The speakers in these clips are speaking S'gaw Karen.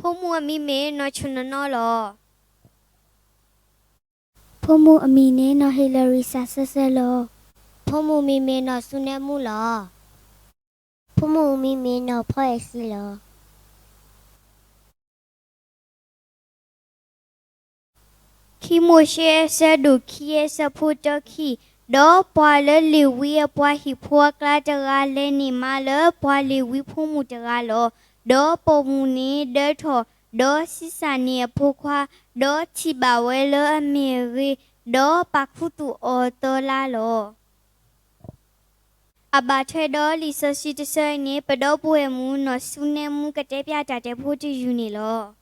ဖိမုၣ်အမံၤမ့ၢ်နီၢ်ဆူၣ်နီၢ်နီၢ်လီၤ. ဖိမုၣ်အမံၤန့ၣ်နီၢ်ဟ့းလရံစးစၢၢ်စၢၢ်လီၤ. ဖိမုၣ်မံၤမ့ၢ်နီၢ်ဆူနဲမူလီၤ. ဖိမုၣ်မံၤမ့ၢ်နီၢ်ဖီအဲၣ်စံလီၤ. ခံမိၤၡ့ အဆၢဒိၣ်ခံ အဆၢဖိတၢခံ, ဒီးပှၤလၢလ့ၤဝံအပှၤဟံၣ်ဖိအကျါတဂၤလဲၤန့ၢ်မါလၢပှၤလ့ၤဝံဖိမုၣ်တဂၤလီၤ. ဒီးပိာ်မုၣ်န့ၣ်ဒၢထီၣ်, ဒီးဆံးစၢ်န့ၢ်အဖိခွါ, ဒီးထံၣ်ဘၣ်ဝဲလၢအမ့ၢ်အဂ့ၤ, ဒီးပာ်ခူသူၣ်အီၤသၢလါလီၤ. အဘၣ်ထွဲဒီးလံာ်စီဆှံတဆၢအံၤန့ၣ် ပဒီပုၢ်ဝဲၢ်မုၣ်နီၢ်ဆူနဲမူကတဲပၠးတၢ်တဲဖိတယုၢ်န့ၣ်လီၤ.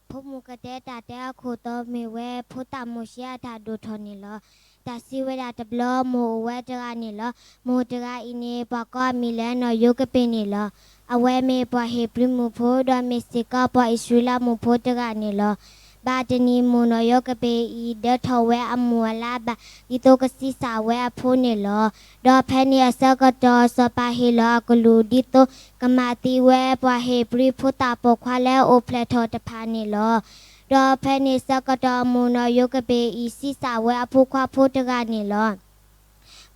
ဖိမုၣ်ကတဲတၢ်တဲအခိၣ်တီမ့ၢ်ဝဲ ဖိသၣ်မိၤၡ့အတၢ်ဒိၣ်ထီၣ်န့ၣ်လီၤ. တၢ်စံးဝဲဒၣ်တဘျီ မိၢ်အိၣ်ဝဲတဂၤန့ၣ်လီၤ. မိၢ်တဂၤအံၤန့ၣ် ပှၤကိးအမံၤလၢနီၢ်ယိၤကပ့ၤန့ၣ်လီၤ. အဝဲမ့ၢ်ပှၤဧ့ၤဘြံၤမုၣ်ဖိ ဒီးမ့ၢ်စ့ၢ်ကီးပှၤအံၣ်စရ့လးမုၣ်ဖိတဂၤန့ၣ်လီၤ. ဘၣ်တနံၤမိၢ်နီၢ်ယိၤကပ့ၤအံၤ ဒၢထီၣ်ဝဲအမိၢ်အလါဘၣ် ဒ်သိးကဆံးစၢ်ဝဲအဖိန့ၣ်လီၤ. ဒီးဖဲန့ၣ်အဆၢကတီၢ် စီၤပၤဟ့ၣ်လီၤအကလူး ဒ်သိးကမၤသံဝဲပှၤဧ့ၤဘြံၤဖိသၣ်ပိာ်ခွါလၢအိၣ်ဖျဲၣ်ထီၣ်တဖၣ်န့ၣ်လီၤ. ဒီးဖဲန့ၣ်ဆၢကတီၢ် မိၢ်နီၢ်ယိၤကပ့ၤအံၤ ဆံးစၢ်ဝဲအဖိခွါဖိတဂၤန့ၣ်လီၤ.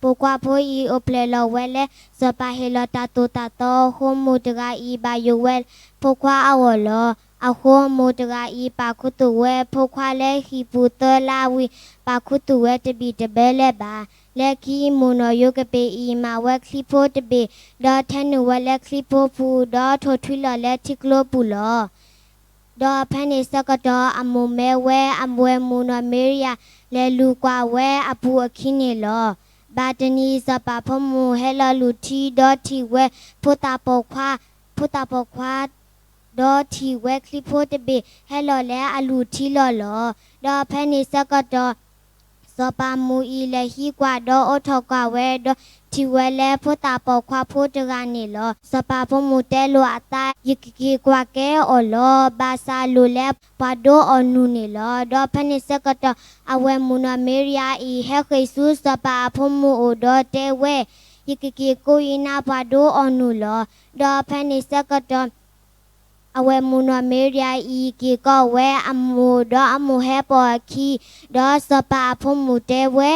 ပိာ်ခွါဖိအံၤအိၣ်ဖျဲၣ်လီၤဝဲလၢ စီၤပၤဟ့ၣ်လီၤတၢ်သိၣ်တၢ်သီအဃိ မိၢ်တဂၤအံၤဘၣ်ယိၣ်ဝဲဖိခွါအဂီၢ်လီၤ. အဃိမိၢ်တဂၤအံၤ ပာ်ခူသူၣ်ဝဲဖိခွါလၢဟံၣ်ပူၤသၢလါဝံၤ ပာ်ခူသူၣ်ဝဲတဘ့ၣ်တဘၢလၢၤဘၣ်. လၢခံမိၢ်နီၢ်ယိၤကပ့ၤအံၤ မၤဝဲချံဖိတဘ့ၣ်, ဒီးထဲနုာ်ဝဲလၢချံဖိပူၤ, ဒီးထိၣ်ထွံလီၤလၢထံကျိပူၤလီၤ. ဒီးဖဲန့ၣ်ဆၢကတီၢ် အမိၢ်မၢဝဲအဝဲၢ်မုၣ်နီၢ်မ့ရံယၤ လဲၤလူၤကွၢ်ဝဲအပူၤအခံန့ၣ်လီၤ. ဘၣ်တနံၤ စီၤပၤဖိမုၣ်ဟဲလီၤလူၤထံ ဒီးထံၣ်ဝဲဖိသၣ်ပိာ်ခွါ, ဖိသၣ်ပိာ်ခွါ ဒီးထံၣ်ဝဲချံဖိတဘ့ၣ် ဟဲလီၤလၢအလူၤထံလီၤလီၤ. ဒီးဖဲန့ၣ်ဆၢကတီၢ် စီၤပၤမုၣ်အံၤလဲၤဟံးကွၢ်ဒီးအိးထီၣ်ကွၢ်ဝဲ, ဒီးထံၣ်ဝဲလၢဖိသၣ်ပိာ်ခွါဖိတဂၤန့ၣ်လီၤ. စီၤပၤဖိမုၣ်တဲလိာ်အသး, ယကက့ၤကွၢ်ကဲအီၤလီၤ. ဘၣ်ဆၣ်အလိၣ်လၢပှၤဒိအီၣ်နုၢ်န့ၣ်လီၤ. ဒီးဖဲန့ၣ်ဆၢကတီၢ် အဝဲၢ်မုၣ်နီၢ်မ့ရံယၤအံၤ ဟဲဃ့ၢ်ဆူစီၤပၤအဖိမုၣ်အအိၣ်ဒီးတဲဝဲ, ယကက့ၤကိးအံၤနၤပှၤဒိအီၣ်နုၢ်လီၤ. ဒီးဖဲန့ၣ်ဆၢကတီၢ် အဝဲၢ်မုၣ်နီၢ်မ့ရံယၤအံၤ က့ၤကိးဝဲအမိၢ်ဒီးအမိၢ်ဟဲပိာ်အခံ, ဒီးစီၤပၤအဖိမုၣ်တဲဝဲ,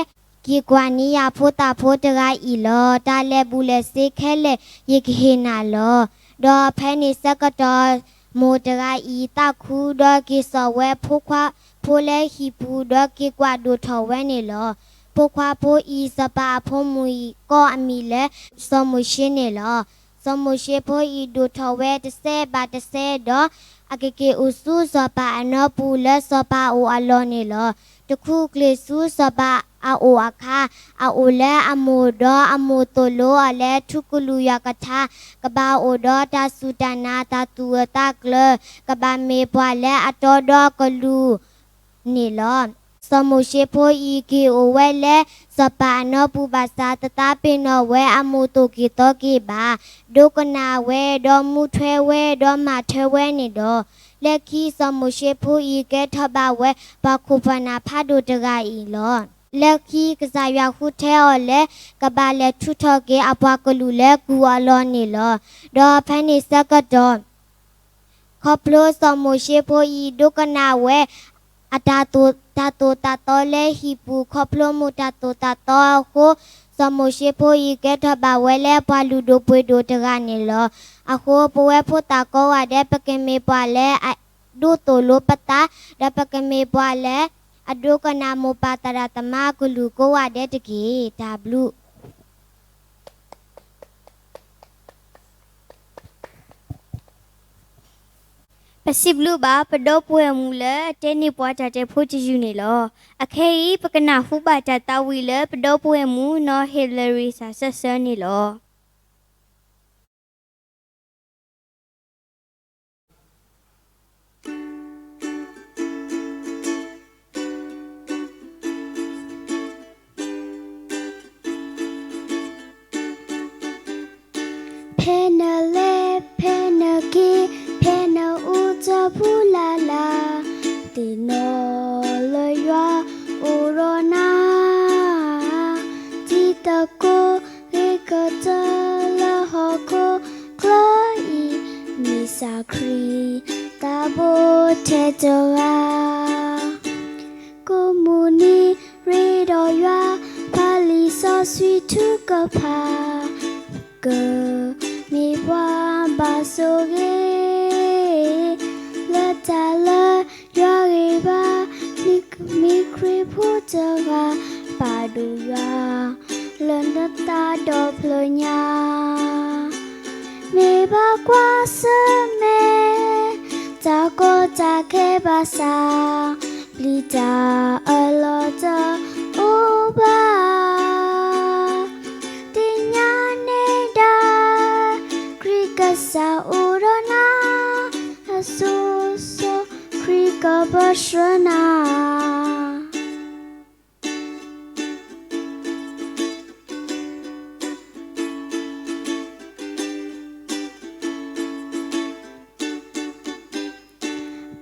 က့ၤကွၢ်န့ၢ်ယဖိသၣ်ဖိတဂၤအံၤလီၤ. တၢ်လဲၤဘူးလဲၤဆ့ခဲလၢာ် ယကဟ့ၣ်နၤလီၤ. ဒီးဖဲန့ၣ်ဆၢကတီၢ် မိၢ်တဂၤအံၤသးခု ဒီးက့ၤစိာ်ဝဲဖိခွါဖိလၢဟံၣ်ပူၤ ဒီးက့ၤကွၢ်ဒိၣ်ထီၣ်ဝဲန့ၣ်လီၤ. ဖိခွါဖိအံၤ စီၤပၤအဖိမုၣ်အံၤ ကိးအမံၤလၢ စီၤမိၤၡ့န့ၣ်လီၤ. စီၤမိၤၡ့ဖိအံၤ ဒိၣ်ထီၣ်ဝဲတစဲးဘၣ်တစဲးဒီး အကက့ၤအိၣ်ဆူစီၤပၤအနီပူၤလၢစီၤပၤအအိၣ်အလီၢ်န့ၣ်လီၤ. တခူၣ်ကျ့ၤဆူစီၤပၤအအိၣ်အခါ, အအိၣ်လၢအမိၢ်ဒီးအမိၢ်သိၣ်လိအီၤလၢထူကလုာ်ယွၤကထါ, ကဘၣ်အိၣ်ဒီးတၢ်စူၢ်တၢ်နာ်တၢ်သူၣ်အၢသးကျၢၤ, ကဘၣ်မ့ၢ်ပှၤလၢအတီဒီးအကလုာ် န့ၣ်လီၤ. စီၤမိၤၡ့ဖိအံၤ က့ၤအိၣ်ဝဲလၢစီၤပၤအနီပူၤဘၣ်ဆၣ် တသးပ့ၤနီၣ်ဝဲအမိၢ်သိၣ်က့ၤသီက့ၤဘၣ်, ဒိကနၣ်ဝဲဒီးမူထွဲဝဲဒီးမၤထွဲဝဲန့ၣ်ဒီး, လၢခံစီၤမိၤၡ့ဖိအံၤ ကဲထီၣ်ဘၣ်ဝဲပှၤခိၣ်ပှၤနၢ်ဖးဒိၣ်တဂၤအံၤလီၤ. လၢခံကစၢ်ယွၤဃုထၢအီၤလၢ ကဘၣ်လဲၤထုးထီၣ်က့ၤအပှၤကလုာ်လၢကုၢ်အလီၢ်န့ၣ်လီၤ. ဒီးဖဲန့ၣ်ဆၢကတီၢ် ခီဖျိစီၤမိၤၡ့ဖိအံၤ ဒိကနၣ်ဝဲ အတၢ်သိၣ် တၢ်သိၣ်တၢ်သီလၢဟံၣ်ပူၤ ခီဖျိမုၢ်တၢ်သိၣ်တၢ်သီအဃိ, စီၤမိၤၡ့ဖိအံၤ ကဲထီၣ်ဘၣ်ဝဲလၢပှၤလုၢ်ဒိၣ်ပှ့ၤဒိၣ်တဂၤန့ၣ်လီၤ. အဃိ ပဝဲဖိသၣ်ကိးဂၤဒဲး ပကမ့ၢ်ပှၤလၢအဒိသိၣ်လိပသး, ဒီးပကမ့ၢ်ပှၤလၢအဒိကနၣ်မိၢ်ပၢ်သရၣ်သမါအကလုၢ်ကိးဂၤဒဲးတက့ၢ်. တၢ်ဘျုး ပစံးဘျုးဘၣ်ပဒီပုၢ်ဝဲၢ်မုၣ်လၢအတဲန့ၢ်ပှၤတၢ်တဲဖိတယုၢ်န့ၣ်လီၤ. အခဲအံၤ ပကနၢ်ဟူဘၣ်တၢ်သးဝံၣ်လၢပဒီပုၢ်ဝဲၢ်မုၣ်နီၢ်ဟ့းလရံစၢ်စၢၢ်စၢၢ်န့ၣ်လီၤ. ဖဲနလဲၤ ဖဲနက့ၤ ဖဲနအူစီၤပူၤလၢ်လၢ်, သ့ၣ်နီၣ်လၢယွၤအိၣ်ဒီးနၤ, တံၤသကိးဂ့ၤကတၢၢ် တၢ်ခရံာ်တၢ်ဘိထဲတဂၤ, ကိးမုၢ်နံၤရ့ဒီးယွၤ, ဖးလံာ်စီဆှံထုကဖၣ်, ကမ့ၢ်ပှၤဘၣ်ဆိၣ်ဂ့ၤ လၢတၢ်လၢယွၤဂ့ၤဘၣ်, နကမ့ၢ်ခရံာ်ဖိတဂၤ, ပာ်ဒိၣ်ယွၤ လၢနသးဒီဖျၢၣ်ညါ, မ့ၢ်ဘၣ်ကွၢ်ဆၢၣ်မဲာ် တၢ်ကီတၢ်ခဲဘၣ်ဆၣ်, ပျံၤတၢ်အလီၢ်တအိၣ်ဘၣ်. သ့ၣ်ညါန့ၢ်ဒၣ် ခရံာ်ကစၢ်အိၣ်ဒီးနၤ, အစိၤစိၤခရံာ်ကပၢဆှၢနၤ.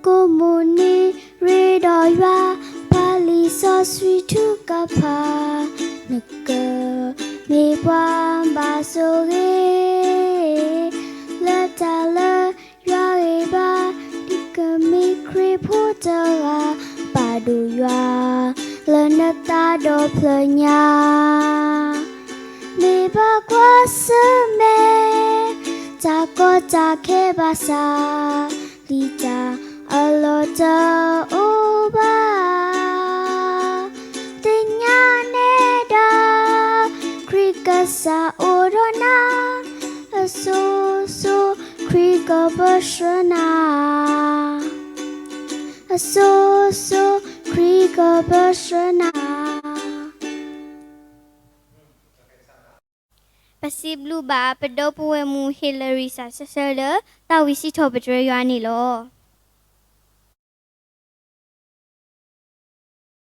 ကိးမုၢ်နံၤရ့ဒီးယွၤ, ဖးလံာ်စီဆှံထုကဖၣ်, နကမ့ၢ်ပှၤဘၣ်ဆိၣ်ဂ့ၤ လၢတၢ်လၢယွၤဂ့ၤဘၣ်, နကမ့ၢ်ခရံာ်ဖိတဂၤ, ပာ်ဒိၣ်ယွၤ လၢနသးဒီဖျၢၣ်ညါ, မ့ၢ်ဘၣ်ကွၢ်ဆၢၣ်မဲာ် တၢ်ကီတၢ်ခဲဘၣ်ဆၣ်, ပျံၤတၢ်အလီၢ်တအိၣ်ဘၣ်. သ့ၣ်ညါန့ၢ်ဒၣ် ခရံာ်ကစၢ်အိၣ်ဒီးနၤ, အစိၤစိၤခရံာ်ကပၢဆှၢနၤ, အစိၤစိၤခရံာ်ကပၢဆှၢနၤ. ပစံးဘျုးဘၣ်ပဒီပုၢ်ဝဲၢ်မုၣ် Hillary စးဆၢဆၢလၢ တၢ်ဝံစံးထီၣ်ပတြၢၤယွၤန့ၣ်လီၤ.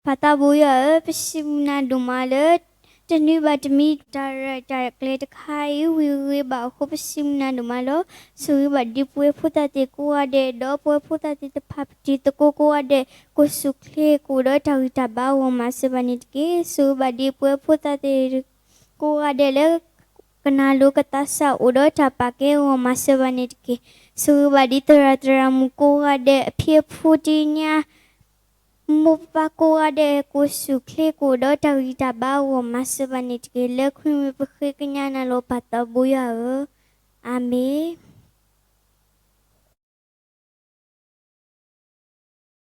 ပၢ်သးဘိယွၤဧၢ, ပစံးဘျုးနၤဒိၣ်မးလၢ တနွံဘၣ်တနွံ တၢ်ရဲၣ်တၢ်ကျဲၤတခါအံၤ ဝံၤဂ့ၤဘၣ်အဃိ ပစံးဘျုးနၤဒိၣ်မးလီၤ. ဆိၣ်ဂ့ၤဘၣ်ဒ်ပဝဲဖိသၣ်သ့ၣ်ကိးဂၤဒဲး ဒီးပဝဲဖိသၣ်သ့ၣ်တဖၣ် ပတံၤသကိးကိးဂၤဒဲး, ကိးဆူၣ်ချ့ကိးဒီးတၢ်ဂံၢ်တၢ်ဘါအဂီၢ် မၤစၢၤဘၣ်န့ၣ်တက့ၢ်. ဆိၣ်ဂ့ၤဘၣ်ဒ်ပဝဲဖိသၣ်သ့ၣ် ကိးဂၤဒဲးလၢ ကနၢ်လိၤကသးစၢ်အိၣ်ဒီးတၢ်ပာ်ကဲအဂီၢ် မၤစၢၤဘၣ်န့ၣ်တက့ၢ်. ဆိၣ်ဂ့ၤဘၣ်ဒ်သရၣ်သရၣ်မုၣ်ကိးဂၤဒဲး အဖံအဖုတံၢ်ညါ မိၢ်ပၢ်ကိးဂၤဒဲး ကိးဆူၣ်ချ့ကိးဒီးတၢ်ဂံၢ်တၢ်ဘါအဂီၢ် မၤစၢၤဘၣ်န့ၣ်တက့ၢ်. လၢခရံာ်မံၤပဃ့ကညးနၤလီၤ ပၢ်သးဘိယွၤဧၢ, အၤမ့ၣ်.